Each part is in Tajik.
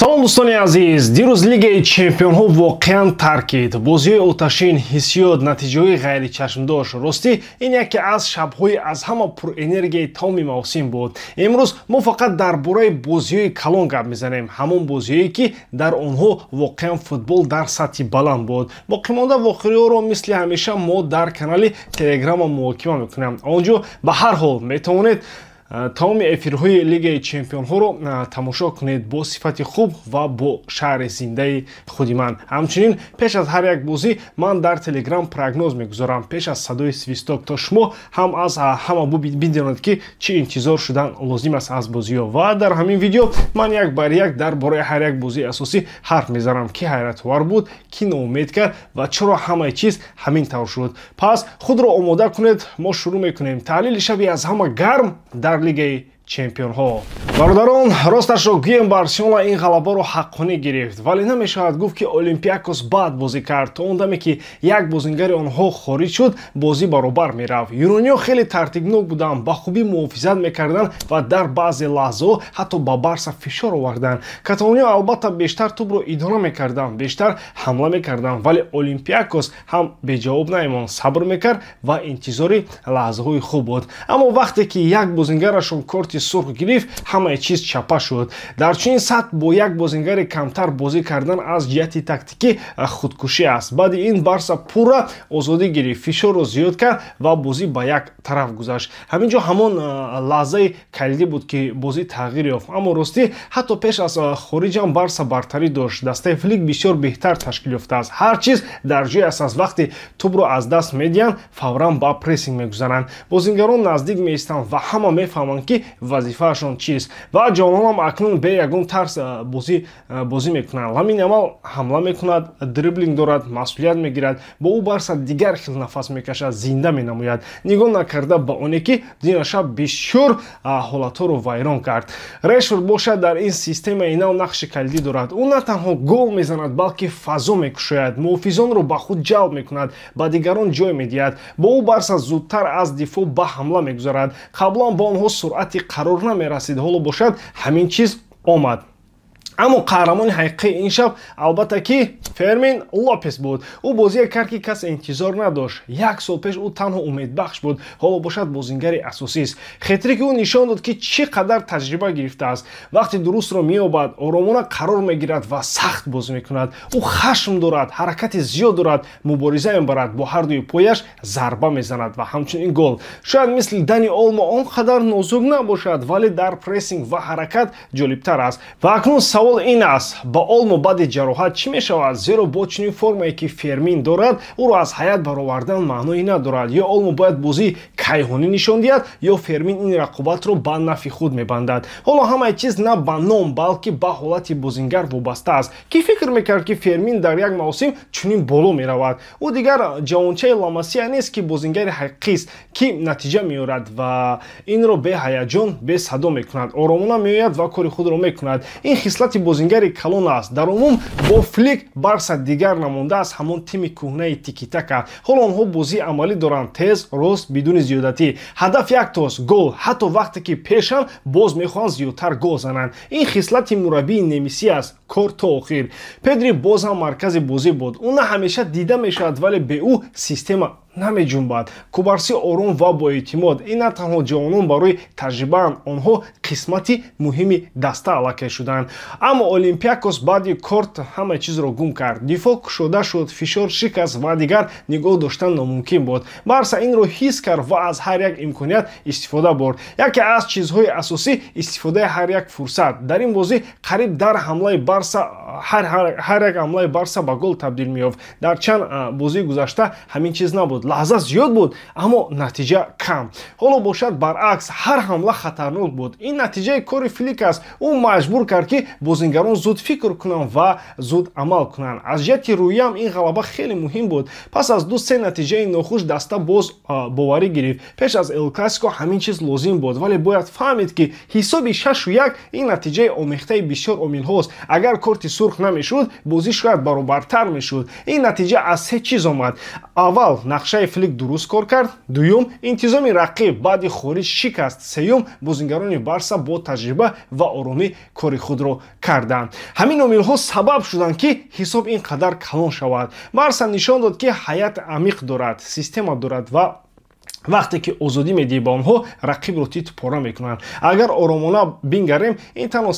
Салом, дӯстони азиз. Дирӯз Лигаи чемпионҳо воқеан таркид. Бозиҳои оташин, ҳиссиёт, натиҷаҳои ғайричашмдошт. Ростӣ, ин яке аз шабҳои аз ҳама пурэнергияи тамоми мавсим буд. Имрӯз мо фақат дар бораи бозиҳои калон гап мезанем, ҳамон бозиҳое, ки дар онҳо воқеан футбол дар сатҳи баланд буд. Боқимонда вохӯриҳоро, мисли ҳамеша, мо дар канали Телеграма муҳокима мекунем. Он ҷо ба ҳар ҳол метавонед тамоми эфирҳои Лигаи чемпионҳоро тамошо кунед бо сифати хуб ва бо шарҳи зиндаи худи ман. Ҳамчунин, пеш аз ҳар як бозӣ ман дар Телеграм прогноз мегузорам, пеш аз садои свисток, то шумо ҳам аз ҳама бидонед, ки чӣ интизор шудан лозим аст аз бозиҳо. Ва дар ҳамин видео ман як бар як дар бораи ҳар як бозии асосӣ ҳарф мезанам: ки ҳайратовар буд, ки ноумед кард ва чаро ҳамаи чиз ҳамин тавр шуд. Пас худро омода кунед, мо шурӯъ мекунем таҳлили шаби аз ҳама гарм дар Лигаи чемпионҳо. Бародарон, росташро гӯем, Барселона ин ғалабаро ҳаққонӣ гирифт, вале намешавад гуфт, ки Олимпиакос бад бозӣ кард. То он даме, ки як бозингари онҳо хориҷ шуд, бозӣ баробар мерафт. Юнониҳо хеле тартибнок буданд, ба хубӣ муҳофизат мекарданд ва дар баъзе лаҳзаҳо ҳатто ба Барса фишор оварданд. Каталониҳо, албатта, бештар тӯбро идора мекарданд, бештар ҳамла мекарданд, вале Олимпиакос ҳам беҷавоб намемонд, сабр мекард ва интизори лаҳзаҳои хуб буд. Аммо вақте ки як бозингарашон корти сурх гирифт, ҳамаи чиз чапа шуд. Дар чунин сатҳ бо як бозингари камтар бозӣ кардан аз ҷиҳати тактикӣ худкушӣ аст. Баъди ин Барса пурра озодӣ гирифт, фишорро зиёд кард ва бозӣ ба як тараф гузашт. Ҳамин ҷо ҳамон лаҳзаи калидӣ буд, ки бозӣ тағйир ёфт. Аммо ростӣ, ҳатто пеш аз хориҷам Барса бартарӣ дошт. Дастаи Флик бисёр беҳтар ташкил ёфтааст, ҳар чиз дар ҷое аст. Аз вақте тӯбро аз даст медиҳанд, фавран ба прессинг мегузаранд, бозингарон наздик меистанд ва ҳама мефаҳманд, ки вазифаашон чист. Ва ҷавононам акнун бе ягон тарс бозӣ мекунанд. Ламин Ямал ҳамла мекунад, дриблинг дорад, масъулият мегирад. Бо ӯ Барса дигар хел нафас мекашад, зинда менамояд, нигоҳ накарда ба оне, ки дина шаб бисёр ҳолатҳоро вайрон кард. Решфорд бошад, дар ин системаи нав нақши калидӣ дорад. Ӯ на танҳо гол мезанад, балки фазо мекушояд, муҳофизонро ба худ ҷалб мекунад, ба дигарон ҷой медиҳад. Бо ӯ Барса зудтар аз дифоъ ба ҳамла мегузарад. Қаблан ба онҳо суръати қарор намерасид, ҳоло бошад, ҳамин чиз омад. Аммо қаҳрамони ҳақиқии ин шаб, албатта, ки Фермин Лопес буд. Ӯ бозие кард, ки касе интизор надошт. Як сол пеш ӯ танҳо умедбахш буд, ҳоло бошад, бозингари асосист. Хетрики ӯ нишон дод, ки чӣ қадар таҷриба гирифтааст. Вақти дурустро меёбад, оромона қарор мегирад ва сахт бозӣ мекунад. Ӯ хашм дорад, ҳаракати зиёд дорад, мубориза мебарад, бо ҳардуи пояш зарба мезанад ва ҳамчунин гол. Шояд мисли Дани Олмо он қадар нозук набошад, вале дар прессинг ва ҳаракат ҷолибтар аст. Ва акнун савол ин аст: ба Олмо баъди ҷароҳат чӣ мешавад? Зеро бо чунин формае, ки Фермин дорад, ӯро аз ҳайат баровардан маъное надорад. Ё Олмо бояд бозии кайҳонӣ нишон диҳад, ё Фермин ин рақобатро ба нафъи худ мебандад. Ҳоло ҳамаи чиз на ба ном, балки ба ҳолати бозингар вобаста аст. Кӣ фикр мекард, ки Фермин дар як мавсим чунин боло меравад? Ӯ дигар ҷавончаи Ламасия нест, ки бозингари ҳақиқист, ки натиҷа меорад ва инро бе ҳаяҷон, бе садо мекунад. Оромона меояд ва кори худро мекунад. Ин хислати бозингари калон аст. Дар умум, бо Флик Барса дигар намонда аз ҳамон тими кӯҳнаи тикитака. Ҳоло онҳо бозии амалӣ доранд: тез, рост, бидуни зиёдатӣ. Ҳадаф яктост: гол. Ҳатто вақте ки пешанд, боз мехоҳанд зиёдтар гол зананд. Ин хислати мураббии немисӣ аст: кор то охир. Педри боз ҳам маркази бозӣ буд. Ӯ на ҳамеша дида мешавад, вале бе ӯ система намеҷунбад. Кубарсӣ ором ва боэътимод. Ин на танҳо ҷавонон барои таҷрибаанд, онҳо қисмати муҳими даста аллакай шуданд. Аммо Олимпиакос баъди корт ҳама чизро гум кард. Дифоъ кушода шуд, фишор шикаст ва дигар нигоҳ доштан номумкин буд. Барса инро ҳис кард ва аз ҳар як имконият истифода бурд. Яке аз чизҳои асосӣ — истифодаи ҳар як фурсат. Дар ин бозӣ қариб дар ҳамлаи Барса, ҳар як ҳамлаи Барса ба гол табдил меёфт. Дар чанд бозии гузашта ҳамин чиз набуд. Лаҳза зиёд буд, аммо натиҷа кам. Ҳоло бошад, баръакс, ҳар ҳамла хатарнок буд. Ин натиҷаи кори Флик аст. Ӯ маҷбур кард, ки бозингарон зуд фикр кунанд ва зуд амал кунанд. Аз ҷиҳати рӯҳиям ин ғалаба хеле муҳим буд. Пас аз ду се натиҷаи нохуш даста боз боварӣ гирифт. Пеш аз Эл Классико ҳамин чиз лозим буд. Вале бояд фаҳмид, ки ҳисоби 6-1 ин натиҷаи омехтаи бисёр омилҳост. Агар корти сурх намешуд, бозӣ шояд баробартар мешуд. Ин натиҷа аз се чиз омад: аввал, нақшаи Нақшаи Флик дуруст кор кард. Дуюм, интизоми рақиб баъди хориҷ шикаст. Сеюм, бозингарони Барса бо таҷриба ва оромӣ кори худро карданд. Ҳамин омилҳо сабаб шуданд, ки ҳисоб ин қадар калон шавад. Барса нишон дод, ки ҳайат амиқ дорад, система дорад ва вақте ки озодӣ медиҳӣ ба онҳо, рақибро титу пора мекунанд. Агар оромона бингарем, ин танҳо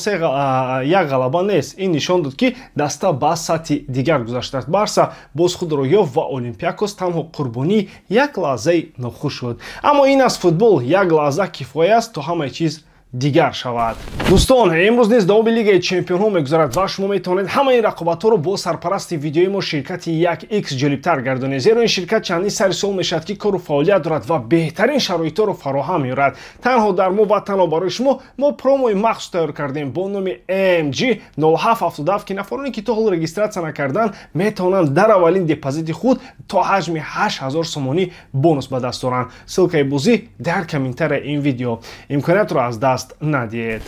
як ғалаба нест, ин нишон дод, ки даста ба сатҳи дигар гузаштааст. Барса боз худро ёфт ва Олимпиакос танҳо қурбонии як лаҳзаи нохуш шуд. Аммо ин аст футбол, як лаҳза кифоя аст, то ҳамаи чиз дигар шавад. Дӯстон, имрӯз низ давоми Лигаи чемпионҳо мегузарад ва шумо метавонед ҳамаи ин рақобатҳоро бо сарпарасти видеои мо, ширкати 1X, ҷолибтар гардонед, зеро ин ширкат чандин сари сол мешавад, ки кору фаъолият дорад ва беҳтарин шароитҳоро фароҳам меорад. Танҳо дар мо ва танҳо барои шумо мо промои махсус тайёр кардем бо номи MG 0777, ки нафароне, ки то ҳол регистрация накарданд, метавонанд дар аввалин депозити худ то ҳаҷми 8000 сомонӣ бонус ба даст оранд. Ссылкаи бозӣ дар комментарияи ин видео, имкониятро аз даст надиҳед.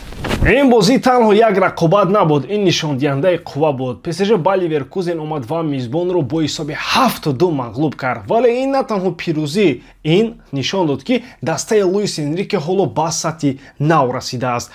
Ин бозӣ танҳо як рақобат набуд, ин нишондиҳандаи қувва буд. ПСЖ ба Ливеркузен омад ва мизбонро бо ҳисоби 7-2 мағлуб кард. Вале ин на танҳо пирӯзӣ, ин нишон дод, ки дастаи Луис Энрике ҳоло ба сатҳи нав расидааст,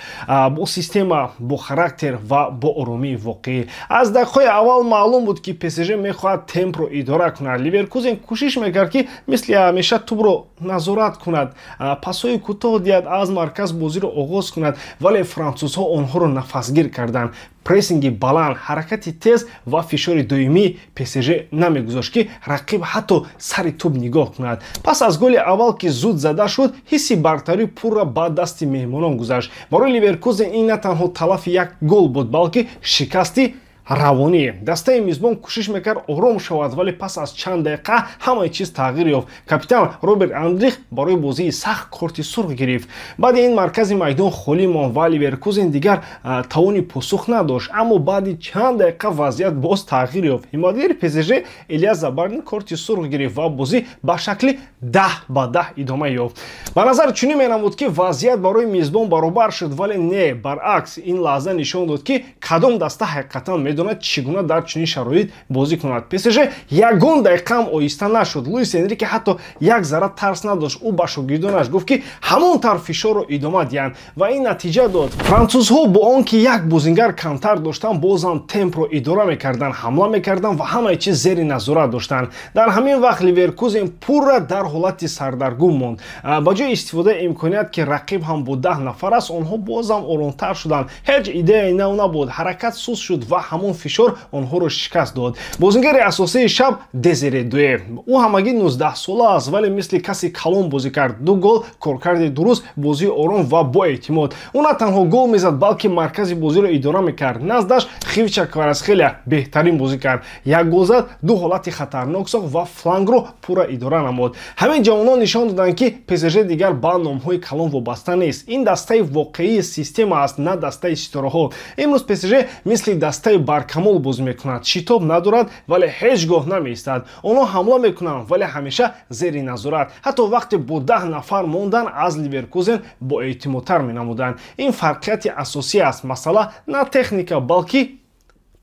бо система, бо характер ва бо оромии воқеӣ. Аз дақиқаи аввал маълум буд, ки ПСЖ мехоҳад темпро идора кунад. Ливеркузен кӯшиш мекард, ки мисли ҳамеша тӯбро назорат кунад, пасҳои кӯтоҳ диҳад, аз марказ бозиро оғоз кунад, вале франсузҳо онҳоро нафасгир карданд. Прессинги баланд, ҳаракати тез ва фишори доимии ПСЖ намегузошт, ки рақиб ҳатто сари тӯб нигоҳ кунад. Пас аз голи аввал, ки зуд зада шуд, ҳисси бартарӣ пурра ба дасти меҳмонон гузашт. Барои Ливеркузен ин на танҳо талафи як гол буд, балки шикасти равонӣ. Дастаи мизбон кӯшиш мекард ором шавад, вале пас аз чанд дақиқа ҳамаи чиз тағйир ёфт. Капитан Роберт Андрих барои бозии сахт корти сурх гирифт. Баъди ин маркази майдон холӣ монд ва Ливеркузен дигар тавони посух надошт. Аммо баъди чанд дақиқа вазъият боз тағйир ёфт. Ҳимоятгари ПСЖ Илья Забарни корти сурх гирифт ва бозӣ ба шакли 10 ба 10 идома ёфт. Ба назар чунин менамуд, ки вазъият барои мизбон баробар шуд, вале не, баръакс, ин лаҳза нишон дод, ки кадом даста ҳақиқатан медонад чӣ гуна дар чунин шароит бозӣ кунад. ПСЖ ягон дақиқаам оҳиста нашуд. Луис Энрике ҳатто як зарра тарс надошт. Ӯ ба шогирдонаш гуфт, ки ҳамон тавр фишорро идома диҳанд, ва ин натиҷа дод. Франсузҳо бо он ки як бозингар камтар доштанд, бозам темпро идора мекарданд, ҳамла мекарданд ва ҳамаи чиз зери назорат доштанд. Дар ҳамин вақт Ливеркузен пурра дар ҳолати сардаргум монд. Ба ҷои истифодаи имконият, ки рақиб ҳам бо 10 нафар аст, онҳо бозам оромтар шуданд. Ҳеҷ идеяи нав набуд, ҳаракат суст шуд ва ҳамон фишор онҳоро шикаст дод. Бозингари асосии шаб Дезире Дуэ. Ӯ ҳамагӣ 19 сола аст, вале мисли каси калон бозӣ кард: ду гол, коркарди дуруст, бозии ором ва боэътимод. Ӯ на танҳо гол мезад, балки маркази бозиро идора мекард. Наздаш Хвича Кварацхелия беҳтарин бозӣ кард: як гол зад, ду ҳолати хатарнок сохт ва флангро пурра идора намуд. Ҳамин ҷавонон нишон доданд, ки ПСЖ дигар ба номҳои калон вобаста нест. Ин дастаи воқеии система аст, на дастаи ситораҳо. Имрӯз ПСЖ мисли дастаи баркамол бозӣ мекунад: шитоб надорад, вале ҳеҷ гоҳ намеистад. Онҳо ҳамла мекунанд, вале ҳамеша зери назорат. Ҳатто вақте бо 10 нафар мондан, аз Ливеркузен боэътимодтар менамуданд. Ин фарқияти асосӣ аст. Масъала на техника, балки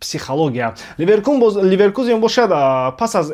психология. Ливеркузен бошад, пас аз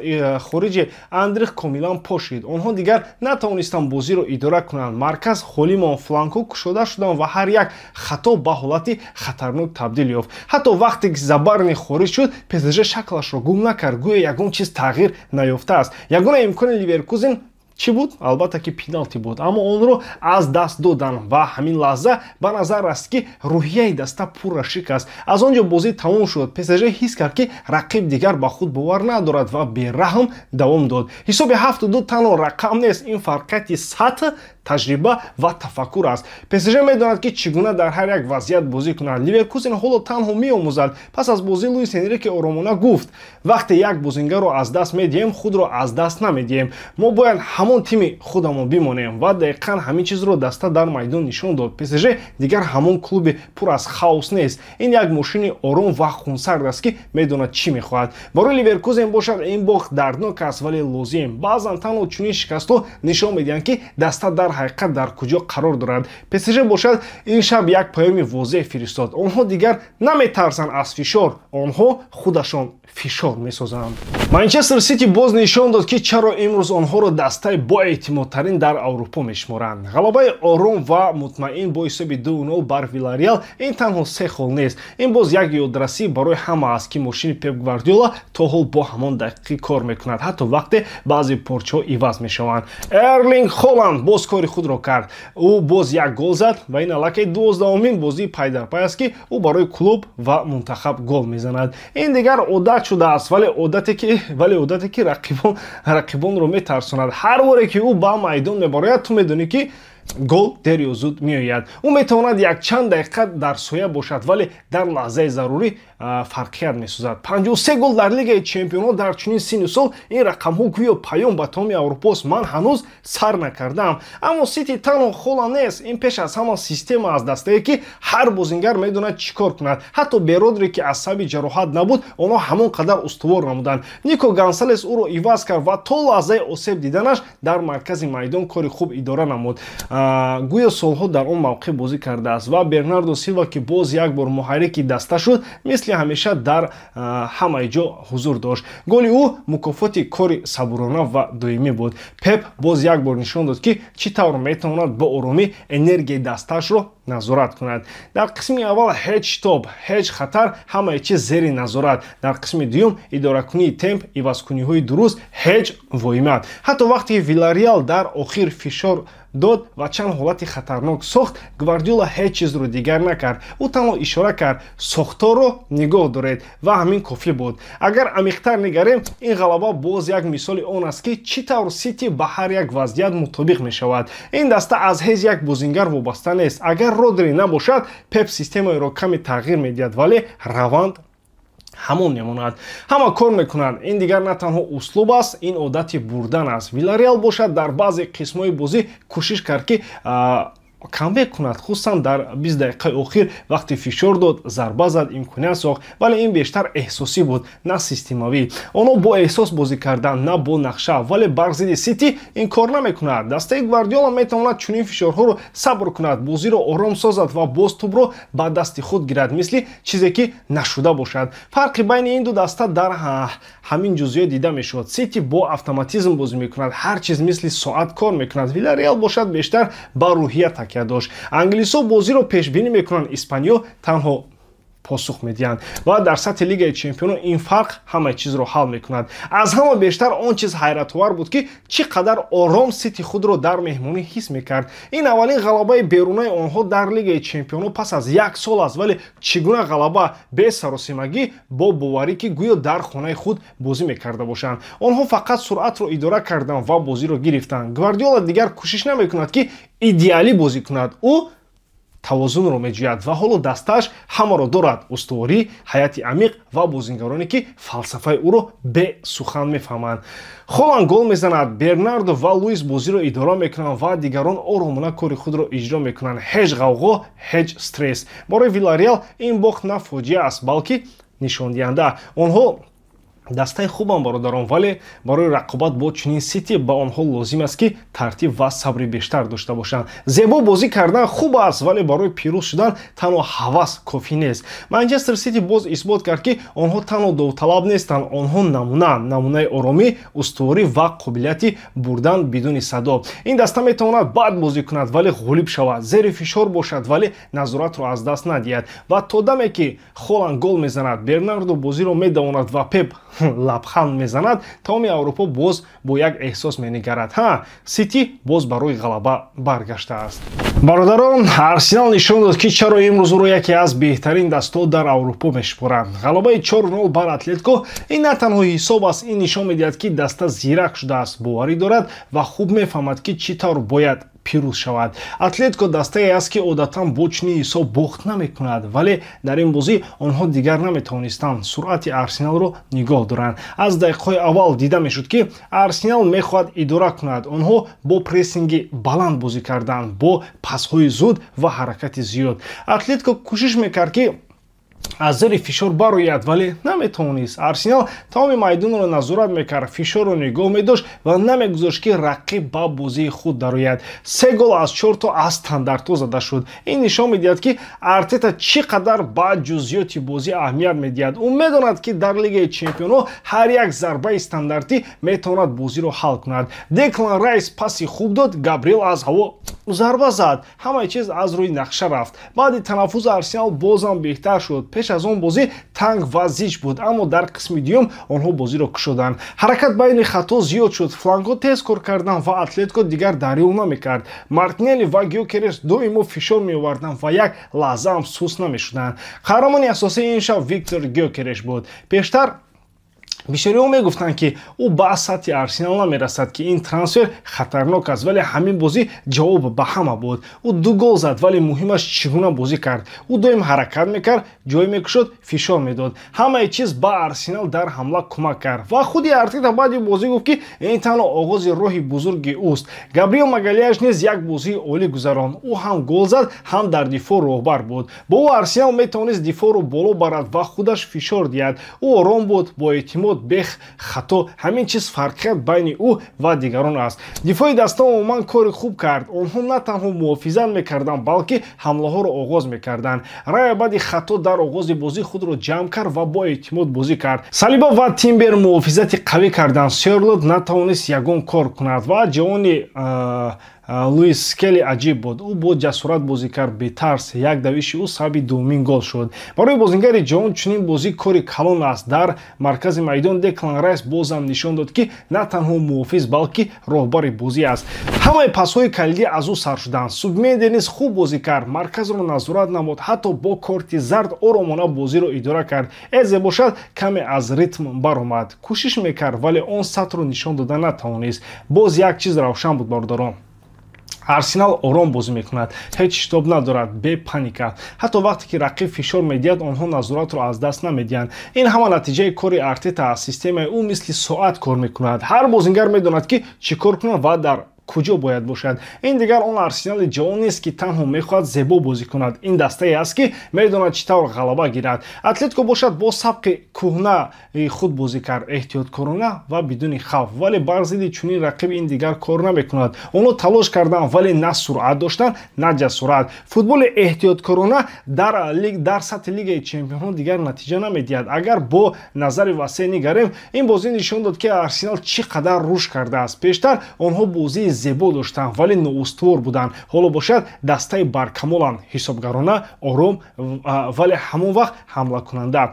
хориҷи Андрих комилан пошид. Онҳо дигар натавонистанд бозиро идора кунанд. Марказ холӣ монд, флангҳо кушода шуданд ва ҳар як хато ба ҳолати хатарнок табдил ёфт. Ҳатто вақте ки Забарни хориҷ шуд, ПСЖ шаклашро гум накард, гӯё ягон чиз тағйир наёфтааст. Ягона имкони Ливеркузен чӣ буд? Албатта ки пеналти буд, аммо онро аз даст доданд ва ҳамин лаҳза ба назар раст, ки рӯҳияи даста пурра шикаст. Аз он ҷо бозӣ тамом шуд. ПСЖ ҳис кард, ки рақиб дигар ба худ бовар надорад, ва бераҳм давом дод. Ҳисоби 7-2 танҳо рақам нест, ин фарқияти сатҳ, таҷриба ва тафаккур аст. ПСЖ медонад, ки чӣ гуна дар ҳар як вазъият бозӣ кунад. Ливеркузен ҳоло танҳо меомӯзад. Пас аз бозӣ Луис Энрике оромона гуфт: «Вақте як бозингарро аз даст медиҳем, худро аз даст намедиҳем. Мо бояд ҳамон тими худамон бимонем». Ва дақиқан ҳамин чизро даста дар майдон нишон дод. ПСЖ дигар ҳамон клуби пур аз хаос нест, ин як мошини ором ва хунсард аст, ки медонад, чӣ мехоҳад. Барои Ливеркузен бошад, ин бохт дарднок аст, вале лозим. Баъзан танҳо чунин шикастҳо нишон медиҳанд, ки даста дар дар ҳақиқат дар куҷо қарор дорад. ПСЖ бошад, ин шаб як паёми возеҳ фиристод: онҳо дигар наметарсанд аз фишор, онҳо худашон фишор месозанд. Манчестер Сити боз нишон дод, ки чаро имрӯз онҳоро дастаи боэътимодтарин дар Аврупо мешуморанд. Ғалабаи ором ва мутмаин бо ҳисоби 2-0 бар Вилареал ин танҳо се хол нест, ин боз як ёдрасӣ барои ҳама аст, ки мошини Пеп Гвардиола то ҳол бо ҳамон дақиқӣ кор мекунад, ҳатто вақте баъзе порчаҳо иваз мешаванд. Эрлинг Холанд боз кори худро кард. Ӯ боз як гол зад ва ин аллакай 12-умин бозии пайдарпай аст, ки ӯ барои клуб ва мунтахаб гол мезанад. Ин дигар одат шудааст, вале одате, ки рақибонро метарсонад. Ҳар боре ки ӯ ба майдон мебарояд, ту медонӣ, ки гол дер ё зуд меояд. Ӯ метавонад якчанд дақиқа дар соя бошад, вале дар лаҳзаи зарурӣ фарқият месозад. 53 гол дар Лигаи чемпионҳо дар чунин синну сол, ин рақамҳо гӯё паём ба тамоми Аврупост: ман ҳанӯз сар накардаам. Аммо Сити танҳо Холанд нест, ин пеш аз ҳама система аст, дастае, ки ҳар бозингар медонад чӣ кор кунад. Ҳатто бе Родри, ки аз сабаби ҷароҳат набуд, онҳо ҳамон қадар устувор намуданд. Нико Гонсалес ӯро иваз кард ва то лаҳзаи осеб диданаш дар маркази майдон кори хуб идора намуд, гӯё солҳо дар он мавқеъ бозӣ кардааст. Ва Бернардо Силва, ки боз як бор муҳаррики даста шуд, мисли ҳамеша дар ҳамаи ҷо ҳузур дошт. Голи ӯ мукофоти кори сабурона ва доимӣ буд. Пеп боз як бор нишон дод, ки чӣ тавр метавонад бо оромӣ энергияи дастаашро назорат кунад. Дар қисми аввал ҳеҷ шитоб, ҳеҷ хатар, ҳамаи чиз зери назорат. Дар қисми дуюм идоракунии темп, ивазкуниҳои дуруст, ҳеҷ воима. Ҳатто вақте Вилареал дар охир фишор дод ва чанд ҳолати хатарнок сохт, Гвардиола ҳеҷ чизро дигар накард. Ӯ танҳо ишора кард: сохторро нигоҳ доред, ва ҳамин кофӣ буд. Агар амиқтар нигарем, ин ғалаба боз як мисоли он аст, ки чӣ тавр Сити ба ҳар як вазъият мутобиқ мешавад. Ин даста аз ҳеҷ як бозингар вобаста нест. Агар Родри набошад, Пеп системаеро каме тағйир медиҳад, вале раванд ҳамон мемонад, ҳама кор мекунанд. Ин дигар на танҳо услуб аст, ин одати бурдан аст. Вилареал бошад, дар баъзе қисмҳои бозӣ кӯшиш кард, ки камбек кунад, хусусан дар 20 дақиқаи охир, вақте фишор дод, зарба зад, имконият сохт, вале ин бештар эҳсосӣ буд, на системавӣ. Онҳо бо эҳсос бозӣ карданд, на бо нақша, вале бар зидди Сити ин кор намекунад. Дастаи Гвардиола метавонад чунин фишорҳоро сабр кунад, бозиро ором созад ва боз тӯбро ба дасти худ гирад, мисли чизе ки нашуда бошад. Фарқи байни ин ду даста дар ҳамин ҷузъиёт дида мешавад. Сити бо автоматизм бозӣ мекунад, ҳар чиз мисли соат кор мекунад. Вилареал бошад, бештар ба рӯҳия такя дошт. Англисҳо бозиро пешбинӣ мекунанд, испаниё танҳо посух медиҳанд ва дар сатҳи Лигаи чемпионон ин фарқ ҳамаи чизро ҳал мекунад. Аз ҳама бештар он чиз ҳайратовар буд, ки чӣ қадар ором Сити худро дар меҳмонӣ ҳис мекард. Ин аввалин ғалабаи берунаи онҳо дар Лигаи чемпионон пас аз як сол аст, вале чӣ гуна ғалаба: бесаросимагӣ, бо боварӣ, ки гӯё дар хонаи худ бозӣ мекарда бошанд. Онҳо фақат суръатро идора карданд ва бозиро гирифтанд. Гвардиола дигар кӯшиш намекунад, ки идеалӣ бозӣ кунад, ӯ тавозунро меҷӯяд ва ҳоло дастааш ҳамаро дорад: устуворӣ, ҳайати амиқ ва бозингароне, ки фалсафаи ӯро бесухан мефаҳманд. Холанд гол мезанад, Бернардо ва Луис бозиро идора мекунанд ва дигарон оромона кори худро иҷро мекунанд. Ҳеҷ ғавғо, ҳеҷ стресс. Барои Вилареал ин бохт на фоҷиа аст, балки нишондиҳанда. Онҳо дастаи хубам, бародарон, вале барои рақобат бо чунин Сити ба онҳо лозим аст, ки тартиб ва сабри бештар дошта бошанд. Зебо бозӣ кардан хуб аст, вале барои пирӯз шудан танҳо ҳавас кофӣ нест. Манчестер Сити боз исбот кард, ки онҳо танҳо довталаб нестанд, онҳо намунаанд, намунаи оромӣ, устуворӣ ва қобилияти бурдан бидуни садо. Ин даста метавонад бад бозӣ кунад, вале ғолиб шавад, зери фишор бошад, вале назоратро аз даст надиҳад. Ва то даме ки Холанд гол мезанад, Бернардо бозиро медавонад ва Пеп лабханд мезанад, тамоми Аврупо боз бо як эҳсос менигарад: ҳа, Сити боз барои ғалаба баргаштааст. Бародарон, Арсенал нишон дод, ки чаро имрӯз ӯро яке аз беҳтарин дастҳо дар Аврупо мешуморанд. Ғалабаи 4-0 бар Атлетико ин на танҳо ҳисоб аст, ин нишон медиҳад, ки даста зирак шудааст, боварӣ дорад ва хуб мефаҳмад, ки чӣ тавр бояд пирӯз шавад. Атлетико дастае аст, ки одатан бо чунин ҳисоб бохт намекунад, вале дар ин бозӣ онҳо дигар наметавонистанд суръати Арсеналро нигоҳ доранд. Аз дақиқаҳои аввал дида мешуд, ки Арсенал мехоҳад идора кунад. Онҳо бо прессинги баланд бозӣ карданд, бо пасҳои зуд ва ҳаракати зиёд. Атлетико кӯшиш мекард, ки Аз зери фишор барояд, вале наметавонист. Арсенал тамоми майдонро назорат мекард, фишорро нигоҳ медошт ва намегузошт, ки рақиб ба бозии худ дарояд. Се гол аз чорто аз стандартҳо зада шуд. Ин нишон медиҳад, ки Артета чӣ қадар ба ҷузъиёти бозӣ аҳамият медиҳад. Ӯ медонад, ки дар Лигаи чемпионҳо ҳар як зарбаи стандартӣ метавонад бозиро ҳал кунад. Деклан Райс паси хуб дод, Габриэл аз ҳаво зарба зад. Ҳамаи чиз аз рӯи нақша рафт. Баъди танаффус Арсенал бозам беҳтар шуд. Пеш аз он бозӣ танг ва зич буд, аммо дар қисми дуюм онҳо бозиро кушоданд. Ҳаракат байни хатҳо зиёд шуд, флангҳо тез кор карданд ва Атлетико дигар дарёв намекард. Мартинелли ва Гёкереш доимо фишор меоварданд ва як лаҳзаам сус намешуданд. Қаҳрамони асосии ин шаб Виктор Гёкереш буд. Пештар бисёриҳо мегуфтанд, ки ӯ ба сатҳи Арсенал намерасад, ки ин трансфер хатарнок аст, вале ҳамин бозӣ ҷавоб ба ҳама буд. Ӯ ду гол зад, вале муҳимаш, чӣ гуна бозӣ кард. Ӯ доим ҳаракат мекард, ҷой мекушод, фишор медод. Ҳамаи чиз ба Арсенал дар ҳамла кӯмак кард. Ва худи Артета баъди бозӣ гуфт, ки ин танҳо оғози роҳи бузурги ӯст. Габриел Магалияш низ як бозии олӣ гузаронд. Ӯ ҳам гол зад, ҳам дар дифоъ роҳбар буд. Бо ӯ Арсенал метавонист дифоъро боло барад ва худаш фишор диҳад. Ӯ ором буд, бо эътимод, бех хато. Ҳамин чиз фарқият байни ӯ ва дигарон аст. Дифои даста умуман кори хуб кард. Онҳо на танҳо муҳофизат мекарданд, балки ҳамлаҳоро оғоз мекарданд. Рая баъди хато дар оғози бозӣ худро ҷамъ кард ва бо эътимод бозӣ кард. Салиба ва Тимбер муҳофизати қавӣ карданд. Сёрлот натавонист ягон кор кунад ва ҷавони Луис Скелли аҷиб буд. Ӯ бо ҷасорат бозӣ кард, бетарс. Як давиши ӯ сабаби дуввумин гол шуд. Барои бозингари ҷавон чунин бозӣ кори калон аст. Дар маркази майдон Деклан Райс бозам нишон дод, ки на танҳо муҳофиз, балки роҳбари бозӣ аст. Ҳамаи пасҳои калидӣ аз ӯ сар шуданд. Субменде низ хуб бозӣ кард, марказро назорат намуд, ҳатто бо корти зард оромона бозиро идора кард. Эзе бошад, каме аз ритм баромад, кӯшиш мекард, вале он сатҳро нишон дода натавонист. Боз як чиз равшан буд, бародарон: Арсенал ором бозӣ мекунад, ҳеҷ шитоб надорад, бе паника. Ҳатто вақте ки рақиб фишор медиҳад, онҳо назоратро аз даст намедиҳанд. Ин ҳама натиҷаи кори Артета аст. Системаи ӯ мисли соат кор мекунад. Ҳар бозингар медонад, ки чӣ кор кунад ва дар куҷо бояд бошад. Ин дигар он Арсенали ҷавон нест, ки танҳо мехоҳад зебо бозӣ кунад. Ин дастае аст, ки медонад, чӣ тавр ғалаба гирад. Атлетико бошад, бо сабқи кӯҳнаи худ бозӣ кард, эҳтиёткорона ва бидуни хавф, вале бар зидди чунин рақиб ин дигар кор намекунад. Онҳо талош карданд, вале на суръат доштанд, на ҷасорат. Футболи эҳтиёткорона дар сатҳи Лигаи чемпионҳо дигар натиҷа намедиҳад. Агар бо назари васеъ нигарем, ин бозӣ нишон дод, ки Арсенал чӣ қадар рушд кардааст. Пештар онҳо бозии зебо доштанд, вале ноустувор буданд. Ҳоло бошад, дастаи баркамоланд, ҳисобгарона, ором, вале ҳамон вақт ҳамлакунанда.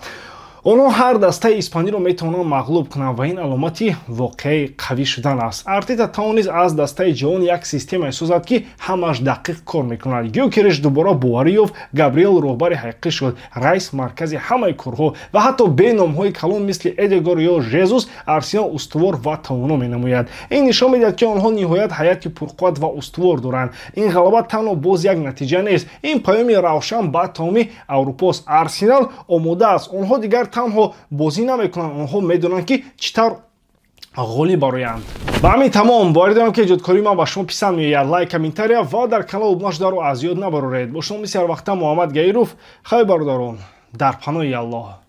Онҳо ҳар дастаи испаниро метавонанд мағлуб кунанд ва ин аломати воқеаи қавӣ шудан аст. Артета тавонист аз дастаи ҷавон як системае созад, ки ҳамааш дақиқ кор мекунад. Гёкереш дубора боварӣ ёфт, Габриэл роҳбари ҳақиқӣ шуд, Райс маркази ҳамаи корҳо ва ҳатто бе номҳои калон мисли Эдегор ё Жезус Арсенал устувор ва тавоно менамояд. Ин нишон медиҳад, ки онҳо ниҳоят ҳайати пурқувват ва устувор доранд. Ин ғалаба танҳо боз як натиҷа нест, ин паёми равшан ба тамоми Аврупост: Арсенал омода аст. Онҳо дигар танҳо бозӣ намекунанд, онҳо медонанд, ки чӣ тавр ғолиб бароянд. Ба ҳамин тамом. Боварӣ дорам, ки эҷодкории ман ба шумо писанд меояд. Лайк, комментария ва дар канал обуна шударо аз ёд набароред. Бо шумо мисли ҳар вақта Муҳаммад Гаиров. Хайр, бародарон, дар паноҳи Аллоҳ.